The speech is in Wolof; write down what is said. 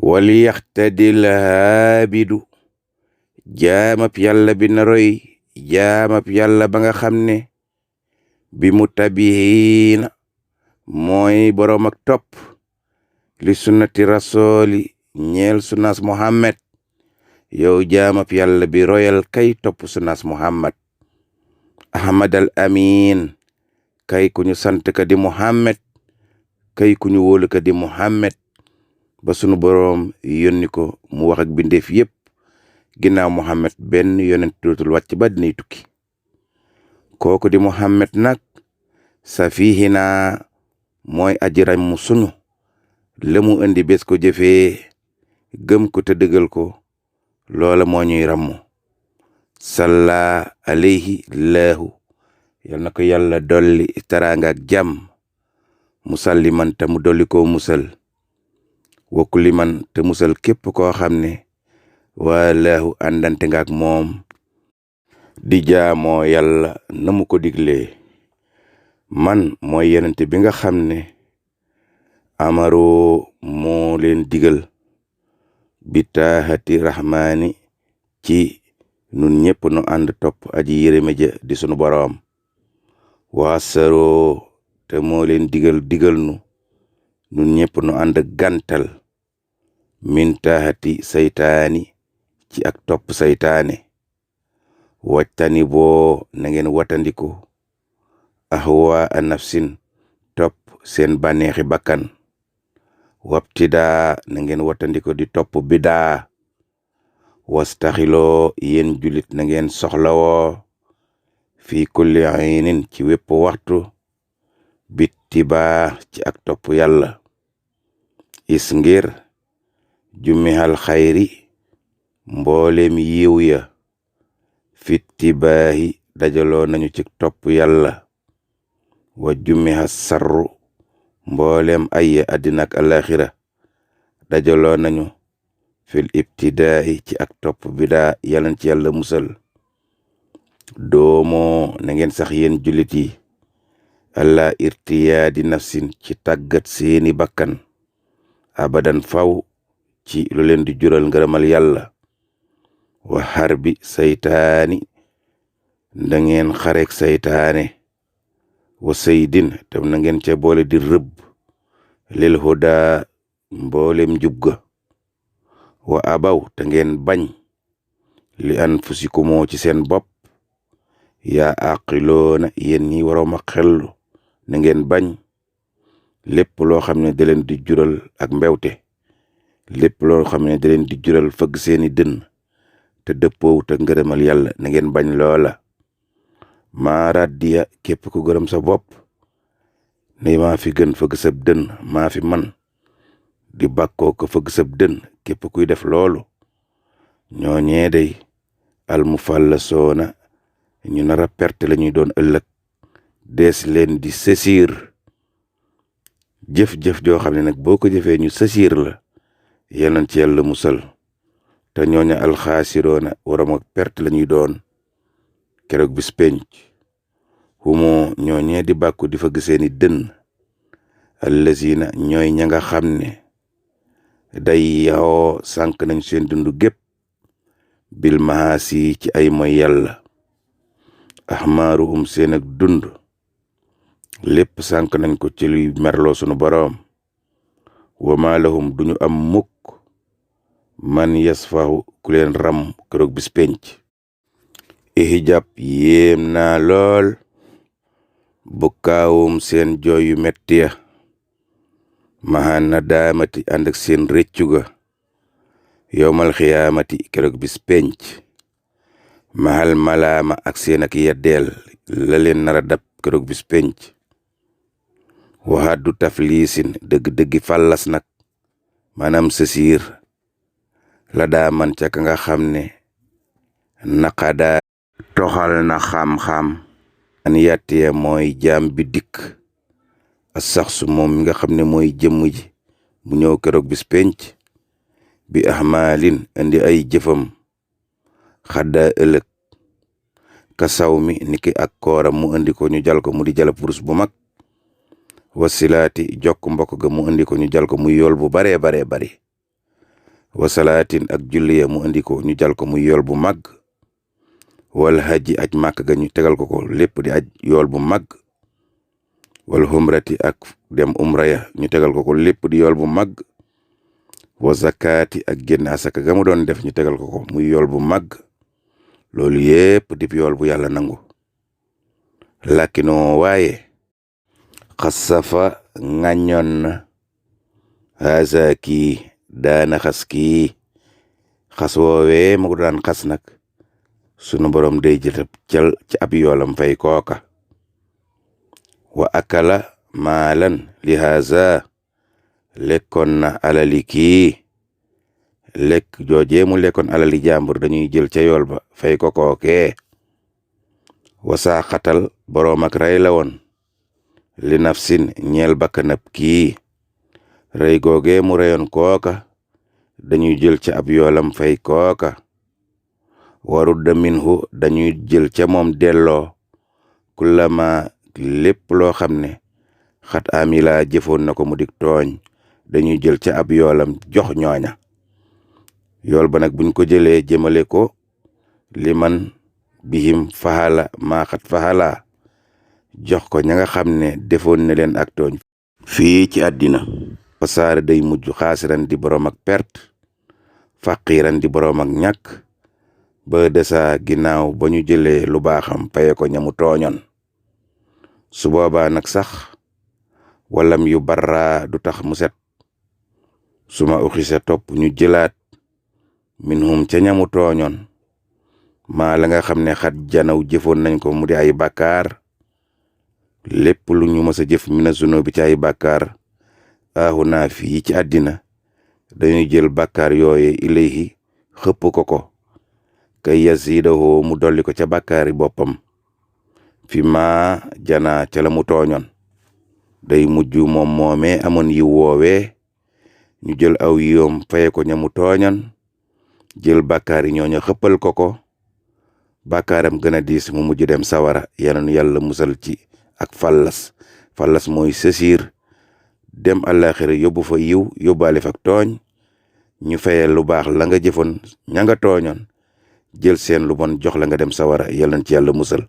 wali yaxtadil haabidu jaamab yàlla bi na roy jaamab yàlla ba nga xam ne bi mu tabihiina mooy boroom ak topp li sunnati rasooli ñeel sunnas muhammad yow jaamab yàlla bi royal kay topp sunnas muhammad ahmad al amin kay ku ñu sant ka di muhammad kay ku ñu wóolu ka di muhammad ba sunu boroom yónni ko mu wax ak bindeef yépp ginnaaw muhammad benn yonent dootul wàcc ba dinay tukki kooku di muhammad nag safihina mooy ajiram mu sunu la mu indi bés ko jëfee gëm ko te dëggal ko loola moo ñuy rammu salla alayhi laahu yal na ko yàlla dolli taraanga ak jàmm musalliman te mu dolli koo musal wakkuli man te musal képp koo xam ne waa laahu àndante nga ak moom di jaamoo yàlla na mu ko diglee man mooy yenente bi nga xam ne amaro moo leen digal bi taahati rahmaani ci nun ñépp nu ànd topp aji yërëme ja di sunu boroom waasaroo te moo leen digal nu nun ñépp nu ànd gàntal min taahati saytaani ci ak topp saytaane wajtani boo na ngeen watandiko ahwa a nafsin topp seen bànneexi bakkan wabtidaa na ngeen watandiko di topp bidaa wastaxiloo yéen julit na ngeen soxlawoo fi kulli aynin ci wépp waxtu bittibaa ci ak topp yàlla is ngir jumihal xayri mboolem yiw ya fittibaahi dajaloo nañu ci topp yàlla wa jumiha sarru mboolem ay àddina ak alaxira dajaloo nañu fil ibtidaahi ci ak topp bidaa yàllan ci yàlla musal doomoo na ngeen sax yéen jullit yi alla irtiyaadi nafsin ci tàggat seeni bakkan abadan faw ci lu leen di jural ngërëmal yàlla wa harbi saytaani da ngeen xarek saytaane wa saydin tam na ngeen ca boole di rëbb lil huda mboolem jubga wa abaw te ngeen bañ li anfusikumoo ci seen bopp yaa aqiloona yéen ñi waroom a xellu na ngeen bañ lépp loo xam ne da leen di jural ak mbewte lépp loo xam ne da leen di jural fëgg seeni dënn te dëppoo te ngërëmal yàlla na ngeen bañ loola maaraddiya képp ku gërëm sa bopp ne maa fi gën fëgg sab dënn maa fi man di bàkkoo ko fëgg sab dënn képp kuy def loolu ñooñee day almufallasoona ñu nar a perte la ñuy doon ëllëg dees leen di sësiir jëf-jëf joo xam ne nag boo ko jëfee ñu sësiir la yenan ci yàlla musal te ñooña alxaasiroona waram ak perte la ñuy doon keroog bis penc humoo ñooñee di bàkku di fa giseeni dënn allazina ñooy ña nga xam ne day yaxoo sànk nañ seen dundu gépp bil mahaasi ci ay moy yàlla ahmaaruhum seen ak dund lépp sànk nañ ko ci luy merloo sunu boroom wa ma lahum duñu am mukk man yasfahu ku leen ram keroog bis penc ihijab yéem naa lool bu kaawum seen jooy yu metti ya mahan na daamati ànd ak seen réccu ga yowmal xiyaamati keroog bis penc mahal malaama ak seen ak yeddeel la leen nara dab keroog bis penc waxaddu tafliisin dëgg-dëggi fallas nag maanaam sësiir la daa man ca ka nga xam ne naqadaa toxal na xam-xam an yàttee mooy jaam bi dikk a sax su moom mi nga xam ne mooy jëmm ji mu ñëw keroog bis penc bi ahmaalin indi ay jëfam xaddaa ëllëg ka saw mi niki ak kooram mu indi ko ñu jal ko mu di jala purus bu mag wasilaati jokk mbokk ga mu indi ko ñu jal ko muy yool bu baree baree bari wa salaatin ak julliya mu indi ko ñu jal ko muy yool bu mag wal hajji aj màkk ga ñu tegal ko lépp di aj yool bu mag wal humrati ak dem umra ya ñu tegal ko lépp di yool bu mag wa zakati ak génn asaka ga mu doon def ñu tegal ko muy yool bu mag loolu yépp dip yool bu yàlla nangu lakinoo waaye xasafa ŋàññoon na haza kii daana xas kii xas woowee ma ko daan xas nag sunu borom day jëtab cal ci ab yoolam fay kooka wa akala maalan li haza lekkoon na alali kii lekk joojee mu lekkoon alali jàmbur dañuy jël ca yool ba fay ko kookee wasaa xatal boroom ak rey la woon li nafsin ñeel bakkanab kii rey googee mu reyoon kooka dañuy jël ca ab yoolam fay kooka warudda minhu dañuy jël ca moom delloo kullama lépp loo xam ne xat amila jëfoon na ko mu dik tooñ dañuy jël ca ab yoolam jox ñooña yool ba nag buñ ko jëlee jëmale ko liman bihim fahala maaxat fahala jox ko ña nga xam ne defoon na leen ak tooñ fii ci àddina fasaare day mujj xaasiran di boroom ak perte faqiiran di boroom ak ñàkk ba desa ginnaaw ba ñu jëlee lu baaxam paye ko ñamu tooñoon su boobaa nag sax walam yu barra du tax mu set suma uxisa topp ñu jëlaat minhum ca ñamu tooñoon maa la nga xam ne xat janaw jëfoon nañ ko mu di ay bàkkaar lépp lu ñu mës a jëf mina zuno bi ci ay bàkkaar aahu naa fii ci àddina dañuy jël bàkkaar yooye ilayhi xëpp ko kay yasidahu mu dolli ko ca bàkkaari boppam fi ma jana ca la mu tooñoon day mujj moom moomee amoon yi woowee ñu jël aw yoom faye ko ña mu tooñoon jël bàkkaar yi ñooñu xëppal ko bàkkaaram gën a diis mu mujj dem sawara yal na yàlla musal ci ak fallas mooy sësiir dem àllaaxira yóbbu fa yiw yóbbaale fa ak tooñ ñu fayal lu baax la nga jëfoon ña nga tooñoon jël seen lu bon jox la nga dem sawara yal na ci yàlla musal